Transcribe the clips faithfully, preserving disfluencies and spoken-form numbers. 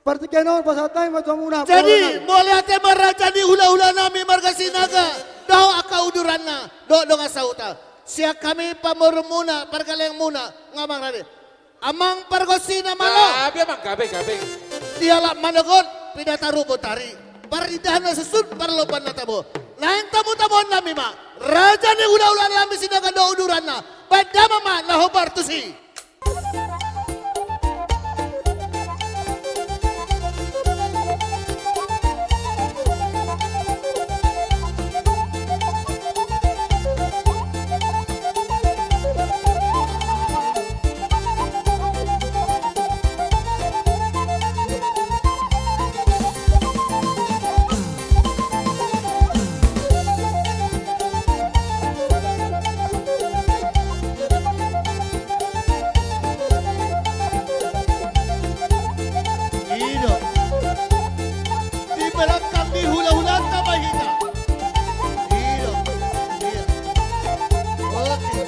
Partingkian on pasahat hami ma tu hamuna. Jadi, mauliate ma raja ni hulahula nami marga Sinaga, dohot angka uduranna, dohot dongan sahuta. Sian hami pamoruonmuna, pargaleanmuna, nga amang rade. Amang pargonsi na malo. Gabe, amang, gabe, gabe. Dialap manogot, pinataru botari. Parindahan na suksuk, parlompan na tabo. Naeng tamu-tamuhon nami ma raja ni hulahula nami Sinaga dohot uduranna. Baen damang ma na hombar tusi. I do. Di belakang ni hulahulanta ma hita. I do. Iya. Oke.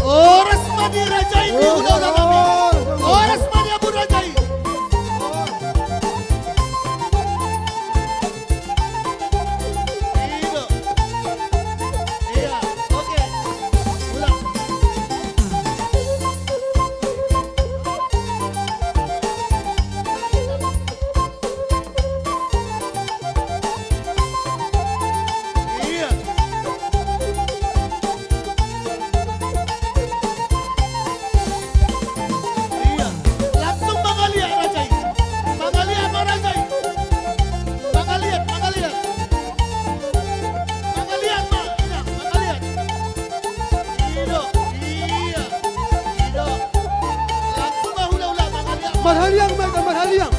Horas ma di raja i, di hulahula nami. Horas ma di hamu raja i. I do. Iya, oke. Ulang. Iya. Iya. Langsung mangaliat raja i. Mangaliat ma raja i. Mangaliat, mangaliat. Mangaliat ma, iya, mangaliat. I do, iya. I do. Langsung ma hulahula mangaliat. Marhaliang ma hita, marhaliang.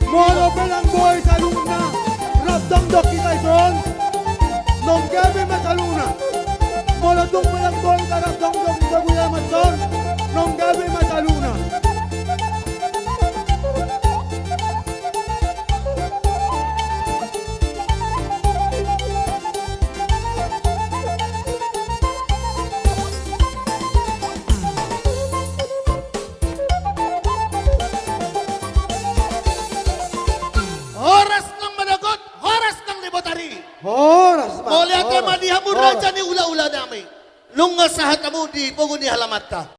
Molo pe ndang boi saluhutna rap dongdong hita dison, naung gabe ma saluhutna. Molo tung pe ndang boi hita rap dongdong di togu i, amang, dison, naung gabe ma saluhutna. Horas nang manogot, horas nang di botari. Horas ma. Mauliate ma di hamu raja ni hulahula nami. Nunga sahat hamu di pogu ni halamanta.